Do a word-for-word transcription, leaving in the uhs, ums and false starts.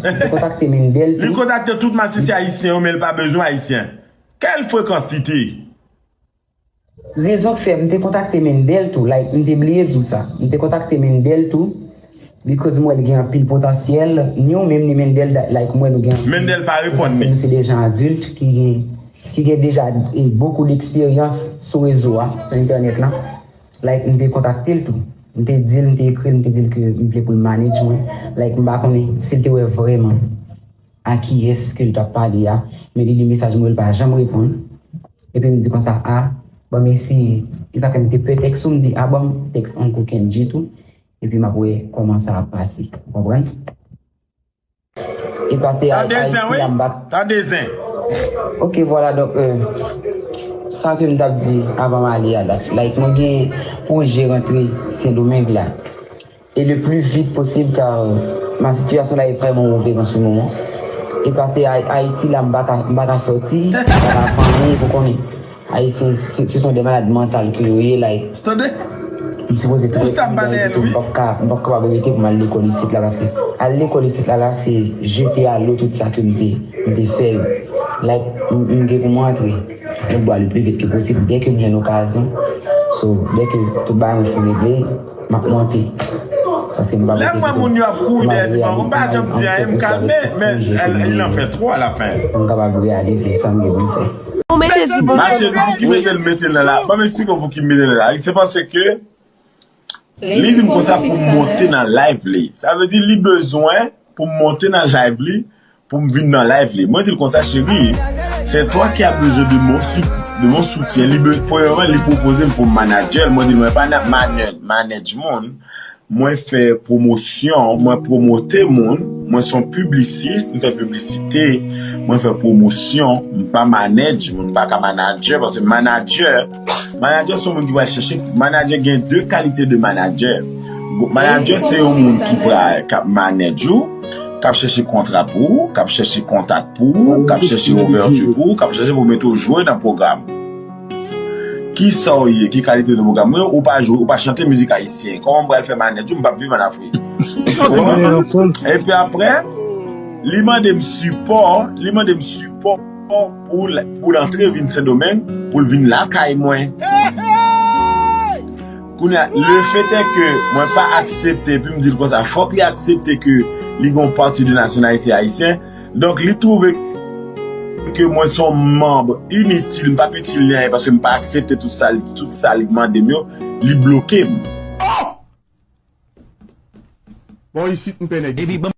M te kontakte Mendel tou. Li kontakte tout masisi ayisyen yo, men l pa bezwen ayisyen. Quelle fréquencité? Rezon k fè m te kontakte Mendel tou, like, m te bliye di w sa. M te kontakte Mendel tou, because m wè l gen anpil potansyèl, ni w menm ni Mendel, like, m wè nou gen anpil potansyèl. Mendel pa reponn li. Nou se de jan adilt ki gen, ki gen deja, eh, beaucoup d'expérience sou rezo a, sou entènèt lan. Like, m te kontakte l tou. M te di l, m te ekri l, m te di l ke m vle pou l manage mwen. Like, m pa konnen si l te wè vrèman a kiyès ke l t ap pale a, men li li mesaj mwen, li pa janm reponn. Epi m di konsa, a, ban m eseye. E sa fè m te pè tèks ou, m di, a, ban m tèks Uncle Kendji tou. Epi m ap wè kòman sa ap pase. Ou konprann? E pase a, Ayiti a, m pa. Tande zen. Ok, vwala, donk, euh, sa ke m t ap di avan m ale a la. Like, mwen gen pwojè rantre Sendomeng la. Et le plus vite possible, car, euh, ma situation là est vraiment mauvaise en ce moment. E pase a, Ayiti la, m pa ka, m pa ka sòti, m pa ka fè anyen, pou konnen. Ayisyen, se, se sont des malades mentales ke yo ye, like. Tande? M sipoze tou fè wi. M p ap ka, m p ap kapab rete pou m al lekòl isit la, paske al lekòl isit la, la, se jete a lo tout sa ke m te, m te fè yo. Like, m, m gen pou m rantre. Mwen bwa le pli vit ke posib, dèke m jwenn okazyon. So, dèke tout bagay mwen fin regle, m ap monte. Paske m pa. Lè m wè moun yo ap kouri dèyè ti bò, m pa janm di anyen, m kalme, men li nan fè twò alafen. Pou m kapab reyalize sa m gen pou m fè. Ou mete di. Ma cheri, pou ki mete l, mete l la la. Ban m eksplike w pou ki mete l la. Se paske li di m konsa pou m monte nan live li. Sa vle di li bezwen pou m monte nan live li, pou m vin nan live li. Mwen di l konsa, cheri, c'est toi qui as besoin de mon sou-, de mon soutien. Li be-, premyèman, li pwopoze m pou m manager l. Mwen di l, mwen pa nan manage, manage moun. Mwen fè pwomosyon, mwen pwomote moun, mwen se yon piblisis, m fè piblisite, mwen fè pwomosyon, m pa manage, m pa ka manager, paske manager, manager se yon moun ki pral chèche, manager gen de kalite de manager. Bon, manager se yon moun ki pral, k ap manage ou, k ap chèche kontra pou ou, k ap chèche kontak pou ou, k ap chèche ouvèti pou ou, k ap chèche pou mete w jwe nan pwogram. Kisa w ye? Ki kalite de pwogram? Mwen, ou pa jwe, ou pa chante mizik ayisyen. Kòman m pral fè manèj ou? M p ap viv ann Afrik. Epi apre, li mande m sipò, li mande m sipò pou l, pou l antre vin Sendomeng, pou l vin lakay mwen. Kounye a, le fait est que mwen pa aksepte, epi m di l konsa, fòk li aksepte ke li gen yon pati de nasyonalite ayisyen. Donk, li twouve ke mwen se yon manm initil, m p ap itil li anyen paske m pa aksepte tout sa, tout sa li mande m yo, li bloke m. Bon, isit m pè nèg isit.